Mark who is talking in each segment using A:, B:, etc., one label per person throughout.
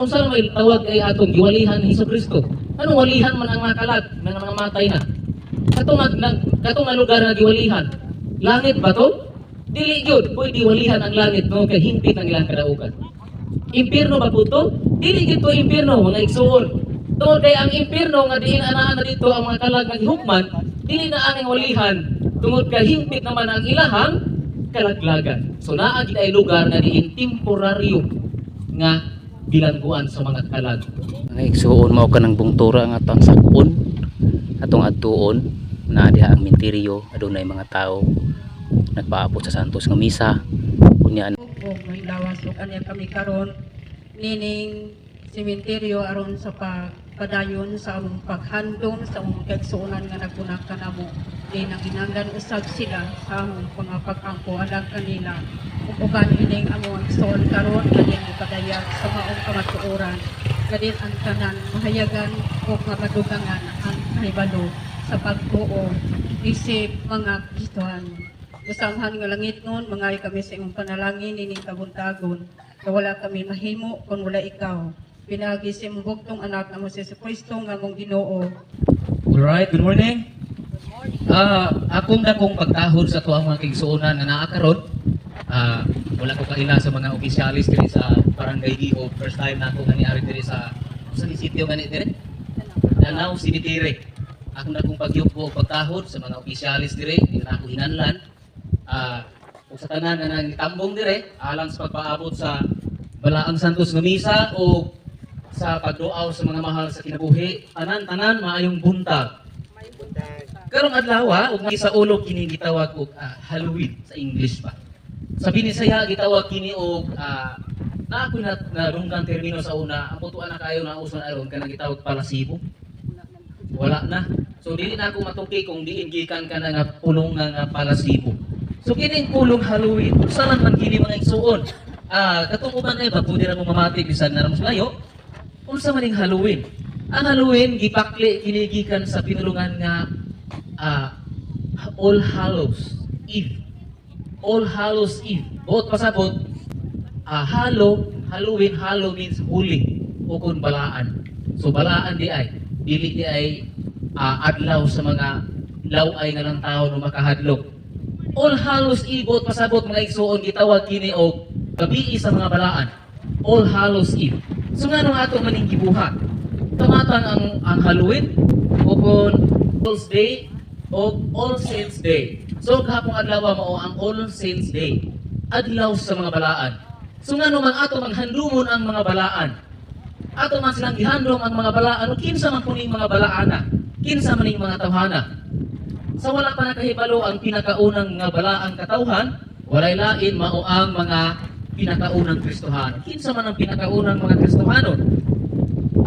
A: Unsa may tawag ay atong giwalihan ni Hesus Kristo? Anong walihan man ang mga kalag nga mga matay na? Katong nga lugar nga giwalihan, langit ba to? Dili gyud, pwede walihan ang langit no kay hingpit ang ilang kadaugan. Impierno ba po to? Dili gyud to impierno, mga igsuon. Tungod kay ang impierno nga diin anaa na dito ang mga kalag nga gihukman, dili na ang walihan tungod kay hingpit naman ang ilahang kalaglagan. So naa gid ay lugar nga diin temporaryo nga bilangguan sa mga kalag.
B: Mga igsuon, mao kanang bungtura nga atong sak-on, atong adtuon na diha ang minteryo. Adunay mga tao nagpaabot sa Santos nga misa unya.
C: O may lawas ug anya kami karon nining sementeryo aron sa pagpadayon sa among paghandom sa among kaigsuonan nga naguna kanamo di nanginanglan usab sila sa among mga pag-ampo alang kanila ug uban ining among igsuon karon nga din mopadayag sa maong kamatuoran nga din ang tanan mahayagan ug madugangan ang kahibalo sa pagtuo isip mga Kristohano. Usamhan nga langit nun, mangay kami sa imong panalangin nining kabuntagon. Nga wala kami mahimo kung wala ikaw. Pinaagi sa imong bugtong anak nga si Kristo nga among Ginoo.
A: Alright, good morning. Akong dakong pagtahod sa tuang mga kaigsuonan nga naa karon. Wala ko kaila sa mga opisyalis diri sa Barangay Giho. First time na ako nga niari diri sa sa ni sitio nga ni diri. Danao Cemetery. Akong dakong pagyuko og pagtahod sa mga opisyalis diri, di na ako hinanlan. Ug sa tanan nga nangitambong dire alang sa pagpaabot sa Balaang Santos nga Misa o sa pagduaw sa mga mahal sa kinabuhi, tanan-tanan, maayong buntag. Karong adlaw ug sa ulo kini gitawag og Halloween sa English pa. Sa Binisaya gitawag kini og na ako na nadunggang termino sa una, ang putuan na kayo na uso na aron kanang gitawag palasibo. Wala na. So dili na ako matuki kung diin gikan ka na nga pulong nga palasibo. So kining pulong Halloween, unsa man man kini, mga igsuon? Katong uban ay ba pwede ra mo mamati bisan na ra mo sa layo. Unsa man ning Halloween? Ang Halloween gipakli kini gikan sa pinulungan nga All Hallows Eve. All Hallows Eve. Buot pasabot, hallow, Halloween, hallow means holy o kung balaan. So balaan di ay, dili di ay adlaw sa mga laway nga ng tao no makahadlok. All Hallows Eve, buot pasabot, mga igsuon, gitawag kini og gabii sa mga balaan. All Hallows Eve. So nganong ato maning gibuhat? Kamatang ang Halloween o kung Souls Day o All Saints Day. So gahapong adlaw mao ang All Saints Day. Adlaw sa mga balaan. So ngano man ato manghandumon ang mga balaan? Ato man silang gihandom ang mga balaan o kinsa man kuning mga balaana? Kinsa man ning mga tawhana? Sa wala pa nakahibalo, ang pinakaunang nga balaang katawhan, walay lain mao ang mga pinakaunang Kristohano. Kinsa man ang pinakaunang mga Kristohano?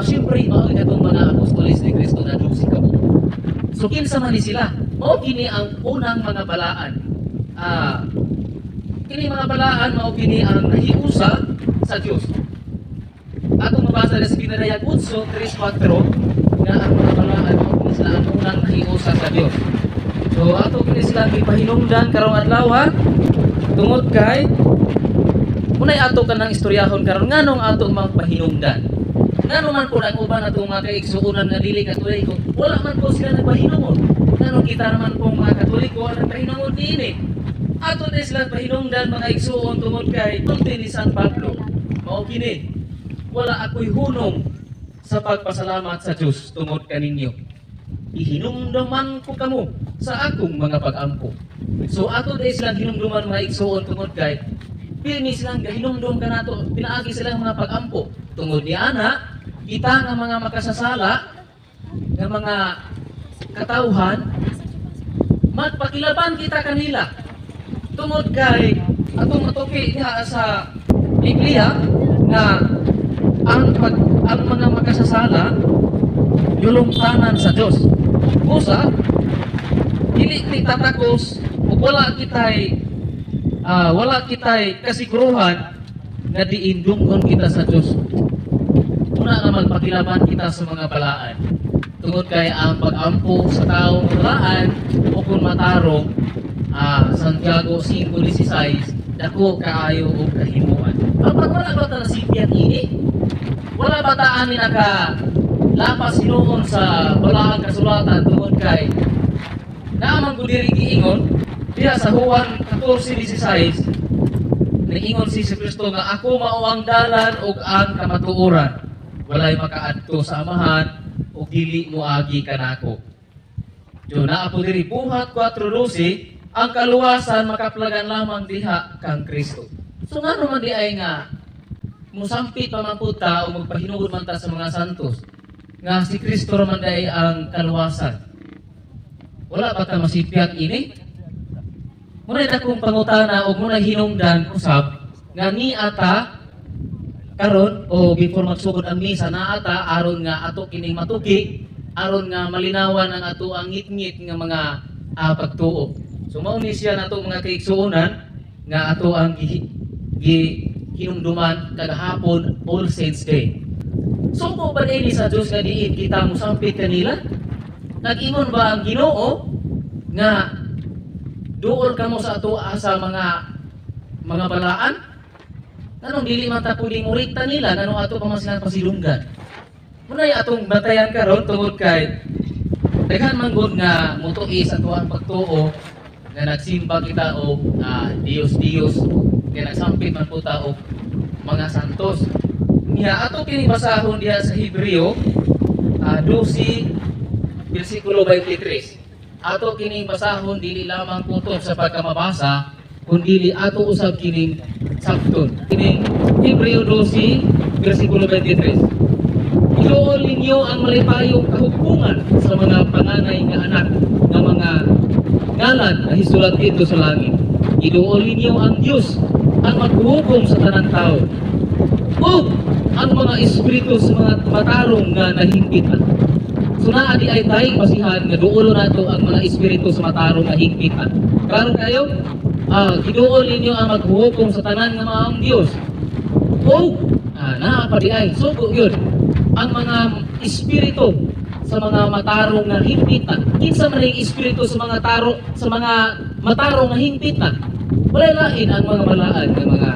A: Siyempre, mao katong mga apostoles ni Kristo na 12 ka buok. So kinsa man ni sila? Mao kini ang unang mga balaan. Kini mga balaan mao kini ang nahiusa sa Dios. Atong mabasa na sa Pinadayag 8:3-4 nga ang mga balaan mao kini sila ang unang nahiusa sa Dios. So ato kini sila gipahinungdan karong adlaw tungod kay unay ato kanang istoryahon karon nganong ato magpahinungdan. Ngano man po ang uban atong mga kaigsuonan nga dili Katoliko, wala man po sila nagpahinungod. Ngano kita naman pong mga Katoliko ang nagpahinungod niini? Ato na sila pahinungdan, mga igsuon, tungod kay sulti ni San Pablo. Mao kini, "Wala ako'y hunong sa pagpasalamat sa Dios tungod kaninyo. Ihinumduman ko kamo sa akong mga pag-ampo." So ato dahil silang hinumduman, mga igsuon, tungod kay pirmi silang gahinumdum kanato pinaagi silang mga pag-ampo. Tungod ni ana, kita nga mga makasasala nga mga katawhan, magpakilaban kita kanila. Tungod kay atong matuki diha sa Biblia nga ang mga makasasala yulungtanan sa Dios. Usa, dili ni tatakos ug wala kitay kasiguruhan nga diindunggon kita sa Dios. Una nga magpakilaban kita sa mga balaan. Tungod kay ang pag-ampo sa taong balaan o kung matarong, Santiago 5:16, dako kaayo og kahimuan. Apan wala ba ta nasipyan ini? Wala ba ta ani naka lapas hinuon sa balaang kasulatan, tungod kay naa man gud diri giingon diha sa Juan 14:16, niingon si Kristo nga, "Ako mao ang dalan ug ang kamatuoran. Walay makaadto sa Amahan ug dili moagi kanako." So naa po diri Buhat 4:12, ang kaluwasan makaplagan lamang diha kang Kristo. So ngano man di ay nga musampit pa man po ta o magpahinugod man ta sa mga santos nga si Kristo ra man diay ang kaluwasan? Wala ba ta masipyat ini? Muna akong pangutana og muna hinungdan usab nga ni ata karon o before magsugod ang misa, naa ta aron nga ato kining matuki, aron nga malinawan ang ato ang ngit-ngit nga mga pagtuo. So mao ni siya nato, mga kaigsuonan, nga ato ang gi hinumduman kagahapon, All Saints Day. Sugo ba ini sa Dios nga diin kita mosampit kanila? Nag-ingon ba ang Ginoo nga duol kamo sa ato sa mga balaan? Nganong dili man ta pwedeng murekta nila? Nganong ato pa man sila pasilunggan? Muna'y atong batayan karon tungod kay daghan man gud nga mutuis sa atuang pagtuo nga nagsimba kita og Dios Dios, kay nagsampit man po ta og mga santos. Niya ato kini basahon diha sa Hebreo 12 bersikulo 23. Ato kining basahon dili lamang kutob sa pagkamabasa, kundi ato usab kining sabton. Kining Hebreo 12 bersikulo 23. "Iduol ninyo ang malipayong kahugpungan sa mga panganay nga anak nga mga ngalan na hisulat dito sa langit. Iduol ninyo ang Diyos, ang maghuhukom sa tanang tao, ug ang mga espiritu sa mga matarong nga nahingpitan." So naa di ay tayong basihan nga duolo nato ang mga espiritu sa matarong nga hingpitan. Klaro kayo? Giduol ninyo ang maghuhukom sa tanan nga maong Dios. Ug naa pa di ay sugo yun ang mga espiritu sa mga matarong nga hingpitan. Kinsa man ang espiritu sa mga matarong nga hingpitan? Wala lain ang mga balaan nga mga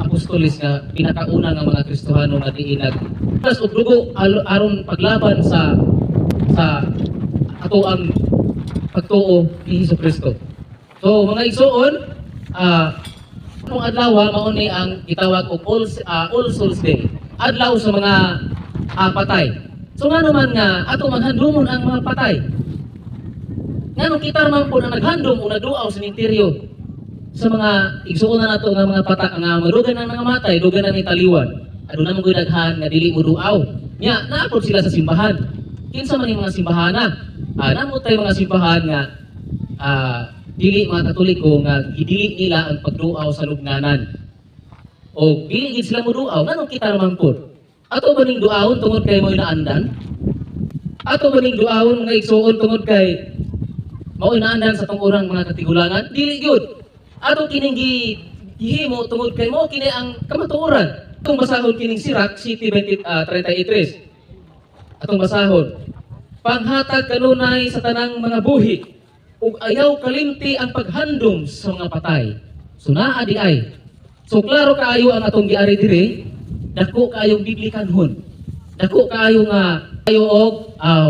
A: apostoles nga pinakauna nga mga Kristohano nga diin nag tas og dugo aron paglaban sa ato ang pagtuo ni Hesus Kristo. So mga igsuon, anong adlaw mao ni ang gitawag og All Souls Day. Adlaw sa mga patay. So ngano man nga ato maghandumon ang mga patay? Ngano kita man po na naghandom o nagduaw sa sementeryo sa mga igsuon na nato nga mga pata nga dugay na nangamatay, dugay na ni taliwan? Aduna man gud daghan nga dili mo duaw. Nya naa pod sila sa simbahan. Kinsa man yung mga simbahana? Namo tay mga simbahan nga dili mga Katoliko nga gidili nila ang pagduaw sa lubnganan. O dili gid sila moduaw, nganong kita naman pod? Ato ba ning duawon tungod kay mo inaandan? Ato ba ning duawon, mga igsuon, tungod kay mao inaandan sa atong urang mga katigulangan? Dili gyud. Ato kining gihimo tungod kay mao kini ang kamatuoran. Atong basahon kining Sirach 7:20, 33. Atong basahon. "Panghatag kanunay sa tanang mga buhi ug ayaw kalimti ang paghandom sa mga patay." So naa di ay. So klaro kaayo ang atong giari diri, dako kaayong biblikanhon. Dako kaayo nga ayo og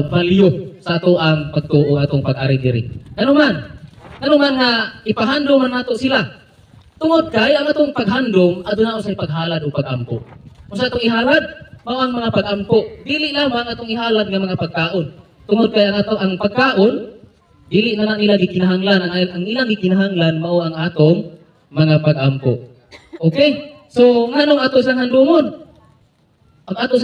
A: value sa ato ang pagtuo, atong pag-ari diri. Ano man? Ano man nga ipahandom man nato sila? Tungod kay ang atong paghandom aduna usay paghalad o pagampo. Unsa atong ihalad? Mao ang mga pagampo. Dili lamang atong ihalad nga mga pagkaon. Tungod kay ang ato ang pagkaon dili na na nila gikinahanglan, ang ilang gikinahanglan mao ang atong mga pagampo. Okay? So nganong ato sang handumon? Ang ato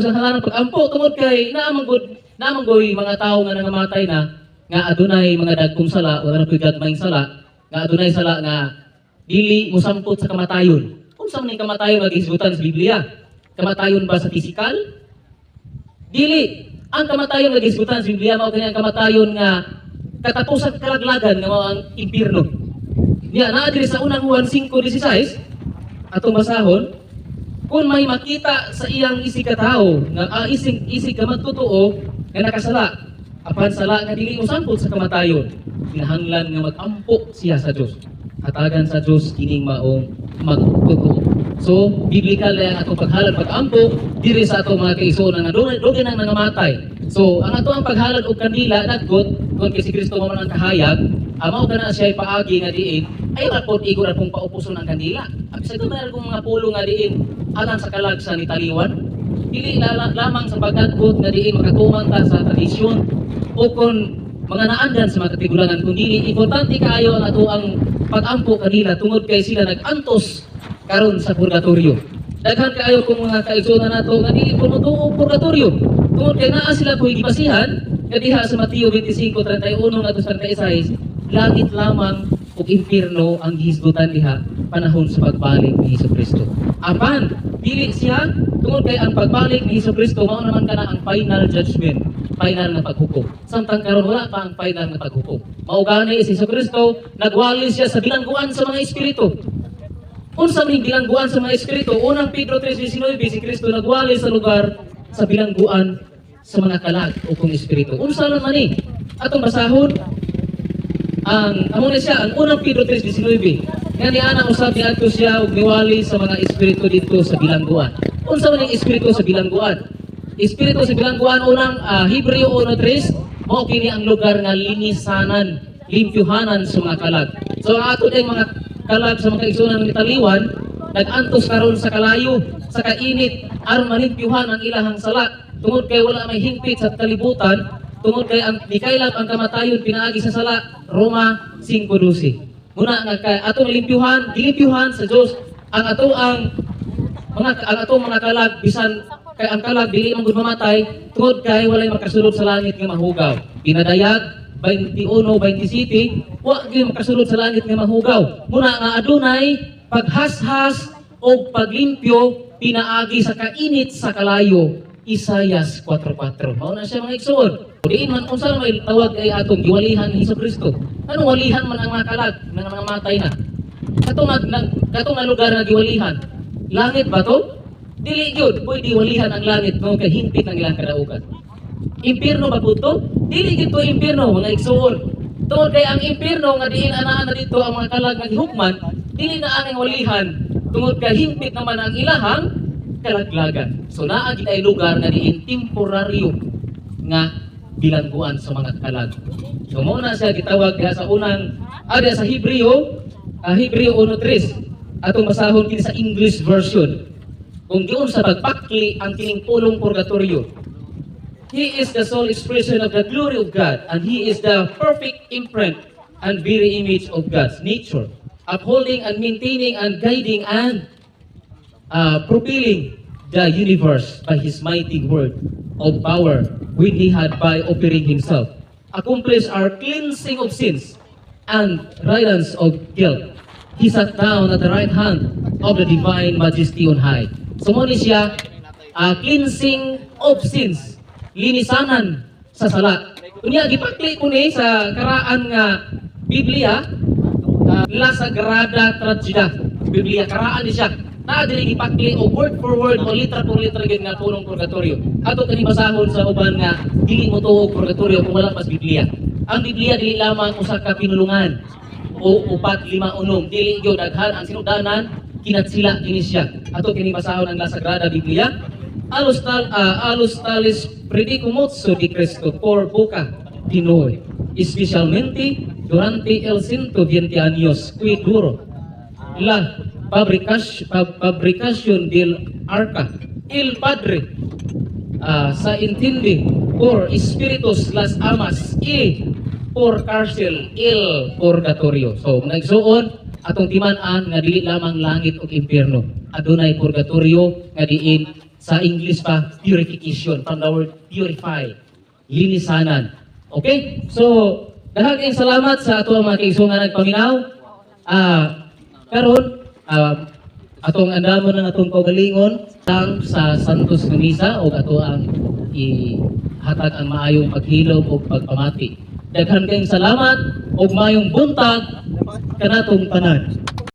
A: sang halaran pagampo tungod kay naa man goy mga tawo nga nangamatay na nga adunay mga dagkong sala, wala na koy gagmayng sala, nga adunay sala nga dili mosampot sa kamatayon. Unsa man ning kamatayon nga gihisgutan sa Biblia? Kamatayon ba sa pisikal? Dili. Ang kamatayon nga gihisgutan sa Biblia mao kini ang kamatayon nga katapusan, kalaglagan, nga mao ang impierno. Niya naa diri sa Unang Juan 5:16, atong basahon, "Kung may makita sa iyang isig katawo nga isig isig ka magtotoo nga nakasala apan sala nga dili mosampot sa kamatayon, kinahanglan nga magampo siya sa Dios." Hatagan sa Dios kining maong magtotoo. So, biblical na ang atong paghalad, pag-ampo diri sa atong mga kaigsuonan nga dugay dugay nang nangamatay. So, ang ato ang paghalad og kandila naggot kung kay si Kristo mao man ang kahayag, mao kana siya paagi nga diin ay rapod igo ra pong paupuson ang kandila. At sa ito meron kong mga pulo nga diin alang sa kalag sa nitaliwan. Dili lamang sa pagdagkot nga diin makatuman ta sa tradisyon o kon mga naandan sa mga katigulangan, kundi importante kaayo ang ato ang pag-ampo kanila tungod kay sila nag-antos karon sa purgatorio. Daghan kaayo kung mga kaigsuonan nato nga dili ko motuo og purgatorio tungod kay naa sila ko'y gibasihan nga diha sa Mateo 25:31 ngadto sa 36, langit lamang ug impierno ang gihisgutan diha panahon sa pagbalik ni Hesus Kristo. Apan dili siya, tungod kay ang pagbalik ni Hesus Kristo mao naman kana ang final judgment, final nga paghukom. Samtang karon wala pa ang final nga paghukom. Mao gani si Hesus Kristo nagwali siya sa bilangguan sa mga espiritu. Unsa man bilangguan sa mga espiritu? Unang Pedro 3:19, si Kristo nagwali sa lugar sa bilangguan sa mga kalag o kung espiritu. Unsa man ni? Atong basahon ang amo na siya ang Unang Pedro 3:19 nga niana usab niadto siya ug niwali sa mga espiritu didto sa bilangguan. Unsa man ang espiritu sa bilangguan? Espiritu sa bilangguan, unang Hebreo 1:3, mao kini ang lugar nga linisanan, limpyuhanan sa mga kalag. So ang ato ding mga kalag sa mga kaigsuonan ng taliwan nag-antos karon sa kalayo, sa kainit, aron malimpyuhan ang ilahang sala tungod kay wala may hingpit sa kalibutan, tungod kay ang nikaylap ang kamatayon pinaagi sa sala, Roma 5:12. Muna nga kay atong limpyuhan, gilimpyuhan sa Dios ang ato ang atong mga kalag, bisan kay ang kalag dili man gud mamatay tungod kay walay makasulod sa langit nga mahugaw. Pinadayag 21:27, wa gyud makasulod sa langit nga mahugaw. Muna nga adunay paghashas o paglimpyo pinaagi sa kainit sa kalayo, Isayas 4:4. Mao na siya, mga igsoon. Diin man unsa may tawag ay atong giwalihan ni Hesus Kristo. Anong walihan man ang mga kalag nga mga matay na? Kato nga lugar nga giwalihan. Langit ba to? Dili gyud, pwede walihan ang langit no kay hingpit ang ilang kadaugan. Impierno ba pud to? Dili gyud to impierno, mga igsoon. Tungod kay ang impierno nga diin anaan na dito ang mga kalag nga gihukman, dili na ang walihan tungod kay hingpit naman ang ilahang kalaglagan. So naa gid ay lugar nga diin temporaryo nga bilangguan sa mga kalag. So mao na siya gitawag diha sa unang diha sa Hebreo, Hebreo 1:3. Atong basahon kini sa English version. Kung giun sa pagpakli ang kining pulong purgatorio. He is the sole expression of the glory of God, and He is the perfect imprint and very image of God's nature, upholding and maintaining and guiding and propelling the universe by His mighty word of power, when He had by offering Himself accomplished our cleansing of sins and riddance of guilt. He sat down at the right hand of the divine majesty on high. So mao ni siya cleansing of sins, linisanan sa sala. Unya gipakli ko ni sa karaan nga Biblia, La Sagrada Trageda. Biblia karaan ni siya. Naa diri gipakli og word for word o litra por litra gyud nga pulong purgatorio. Ato kani basahon sa uban nga dili mo tuo og purgatorio kung wala pas Biblia. Ang Biblia dili lamang usa ka pinulungan o upat, lima, unom, dili gyud, daghan ang sinugdanan, kinatsila kini siya. Ato kini basahon ang La Sagrada Biblia. A los tales predicó mucho de Cristo por boca de Noé, especialmente durante el 120 años que duró la fabricación del arca. El Padre se entiende por espíritus, las almas, y por cárcel el purgatorio. So, mga igsuon, atong timan-an nga dili lamang langit ug impierno. Adunay purgatorio nga diin sa English pa purification, from the word purify, linisanan. Okay? So, daghan kayong salamat sa ato ang mga kaigsuonan nga nagpaminaw. Karon atong andamon ng atong kaugalingon lang sa Santos nga Misa o ato ang ihatag ang maayong paghilom o pagpamati. Daghan kayong salamat ug maayong buntag kanatong tanan.